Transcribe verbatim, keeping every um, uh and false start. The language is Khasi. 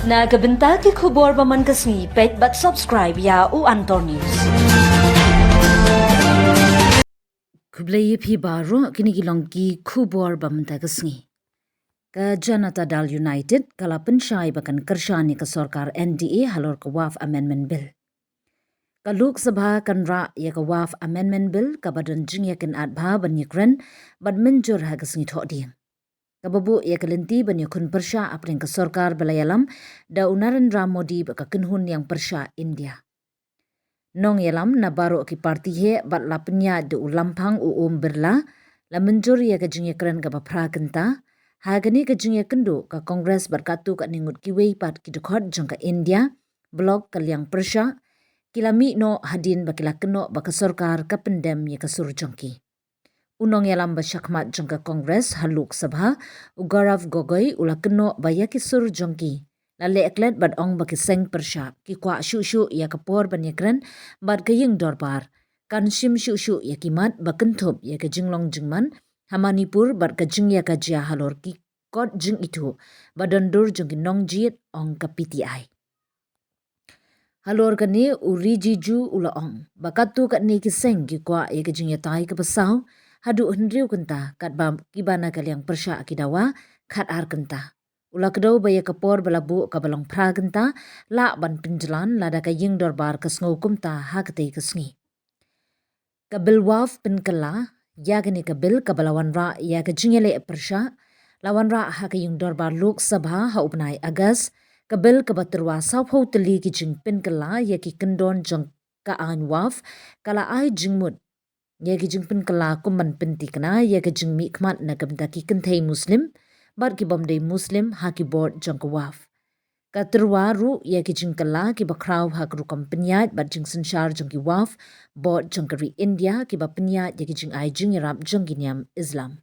Na ka bynta ki khubor ba man ka sngi, peit bad subscribe ïa u Antor News. Khublei ïa phi baroh, kine ki long ki khubor ba mynta ka sngi. Ka Janata Dal United ka la pynshai ba kan kyrshan ïa ka sorkar N D A halor ka Waqf Amendment Bill. Ka Lok Sabha kan rah ïa ka Waqf Amendment Bill kaba don jingïakynad bha ban ïakren bad mynjur ha ka sngi Thohdieng. Kaba buh ïa ka lynti ban ïakhun pyrshah hapdeng ka sorkar ba la ïalam da u Narendra Modi bad ka kynhun ïeng pyrshah India. Nongïalam na baroh ki parti heh bad la pynïaid da u Lamphang u Om Birla la mynjur ïa ka jingïakren kaba phra kynta. Ha kane ka jingïakynduh, ka Congress bad katto katne ngut kiwei pat ki dkhot jong ka India Bloc, ka liang pyrshah, ki la mih noh hadien ba ki la kynnoh ba ka sorkar ka pyndem ïa ka sur jong ki. U nongïalam ba shakhmat jong ka Congress ha Lok Sabha, u Gaurav Gogoi, u la kynnoh ba ïa ki sur jong ki la leh klet bad ong ba ki seng pyrshah ki kwah shuh shuh ïa ka por ban ïakren bad ka ïing dorbar. Kan shim shuh shuh ïa ki mat ba kynthup ïa ka jinglong jingman ha Manipur bad ka jingïakajia halor ki kot jingithuh ba don dur jong ki nongjied, ong ka P T I. Halor kane, u Rijiju u la ong ba katto katne ki seng ki kwah ïa ka jingïatai kaba saw haduh hynriew kynta, katba kiba na ka liang pyrshah ki dawa khat ar kynta. U la kdew ba ïa ka por ba la buh kaba long phra kynta lah ban pynjlan lada ka ïing dorbar ka sngew kumta ha katei ka sngi. Ka Bill Waqf pynkylla. Ïa kane ka bill kaba la wanrah ïa ka jingïaleh pyrshah la wanrah ha ka ïing dorbar Lok Sabha ha u bnai August. Ka bill kaba tyrwa sawphew tylli ki jingpynkylla ïa ki kyndon jong ka aiñ Waqf ka la ai jingmut ïa ki jingpynkylla kum ban pynthikna ïa ka jingmihkhmat na ka bynta ki kynthei Muslim bad ki bym dei Muslim ha ki board jong ka Waqf. Ka tyrwa ruh ïa ki jingkylla kiba khraw ha ka rukom pynïaid bad jingsynshar jong ki Waqf, board jong ka ri India kiba pynïaid ïa ki jingai jingïarap jong ki niam Islam.